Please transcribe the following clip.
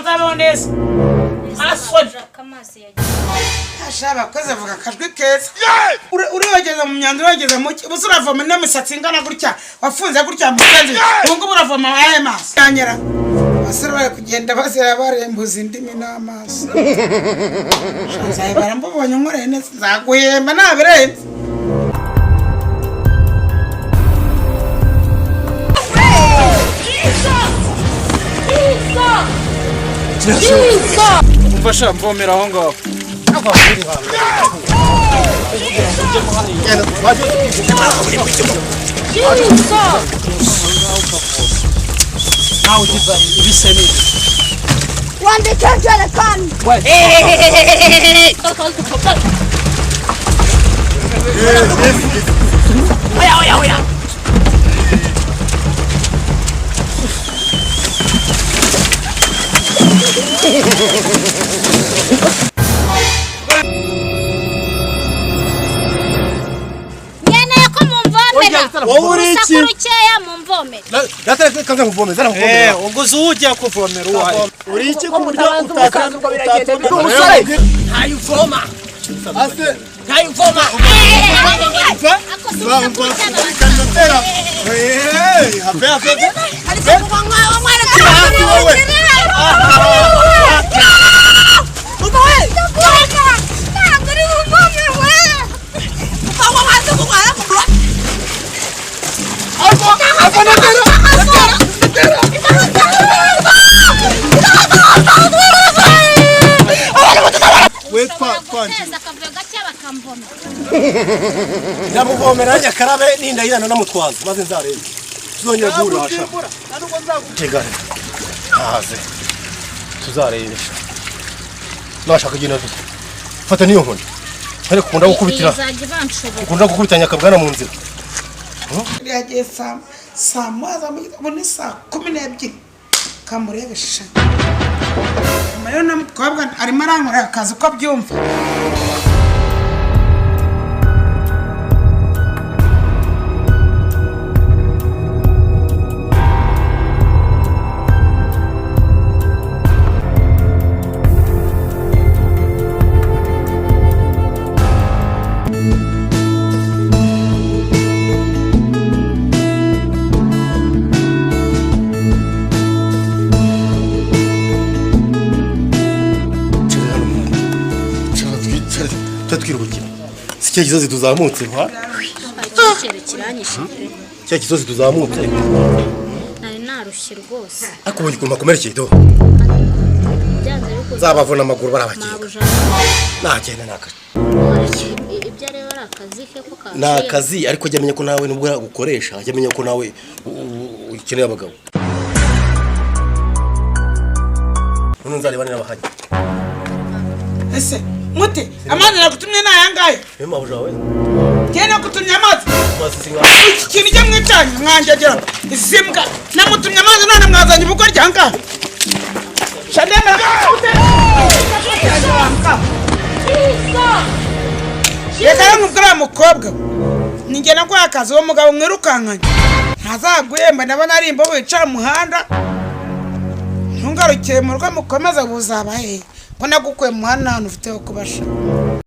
nzabeho neza. Asoni. Amazi yagiye. Asha, abakozi bavuga akajwi keza. Uriyogeza mu myanda, uriyogeza mu ki? Ubuze uravoma n'imisatsi ingana gutya, wafunze gutya mugenzi, ubu ngubu uravoma ayahe maso yanyera? Abasore bari kugenda bazira barembuza indimi n'amaso. Nzayibara mbubonye unkoreye neza, nzaguhemba nabirenze. Umfasha mvomera aho ngaho. Nawe ugize ibise neza. Nkeneye ko mumvomera. Wowe uri iki? Urusaku rukeya, mumvomere. Data, reka nkuvome, zana nkuvome. Ubwo uzi ugiye kuvomera uwo ari. Uri iki ku buryo utatuma Umusore. Ntayuvoma ase, ntayuvoma. Ako si urusaku rukeya. Kanotera. Eh, have have. Hasi wowe. Ntabwo uri bumvomere we. We Ushobora twangiye. guteza akavuyo gake bakamvomera. Ndamuvomera nyakarabe nindahirana namutwaza, maze nzarebe. Tuzongera guhura hasha. Tegane. Haze. Tuzarebe. Nashaka kugenda dute. Fata niyo nkoni. Ariko ukunda gukubitira. Izajya ibanshobora. Ukunda gukubita nyakabwana mu nzira. Yagiye saa 1 za mu gitondo, ni saa 12. Kamurebe sha. Rero n'umukobwa arimo arankorera akazi uko abyumva. Tuba twiruhukira. Si cya gisozi tuzamutse ha? Icyiciro kiranyishe pe. Cya gisozi tuzamutse. Nari narushye rwose. Ariko ubonye ukuntu bakomerekeye do. Byanze bikunze. Nzabavuna amaguru barabakinga. Mabuja. Nagenda nakazi. Ibyo areba ari akazi ke ko Ni akazi, ariko jya amenya ko nawe nubwo yagukoresha, jya amenya ko nawe ukeneye abagabo. None nzareba n'abahajya. Ese muti, amazi nagutumye ni aya ngaya? Niyo mabuja wawe. Njye nagutumye amazi? Amazi si nka. Iki kintu cyo mwicanye mwanjyagera izimbwa, namutumye amazi none mwazanye ubugoryi aha ngaha. Shandemera. Reka rero nkubwire, uriya mukobwa we, ni njye naguhaye akazi. Uwo mugabo mwirukankanye ntazaguhemba. Ndabona ari imbobo wicara mu muhanda. Ntungarukire mu rugo, mukomeze buzaba hehe ko nagukuye mu muhanda ahantu ufite ho kubasha?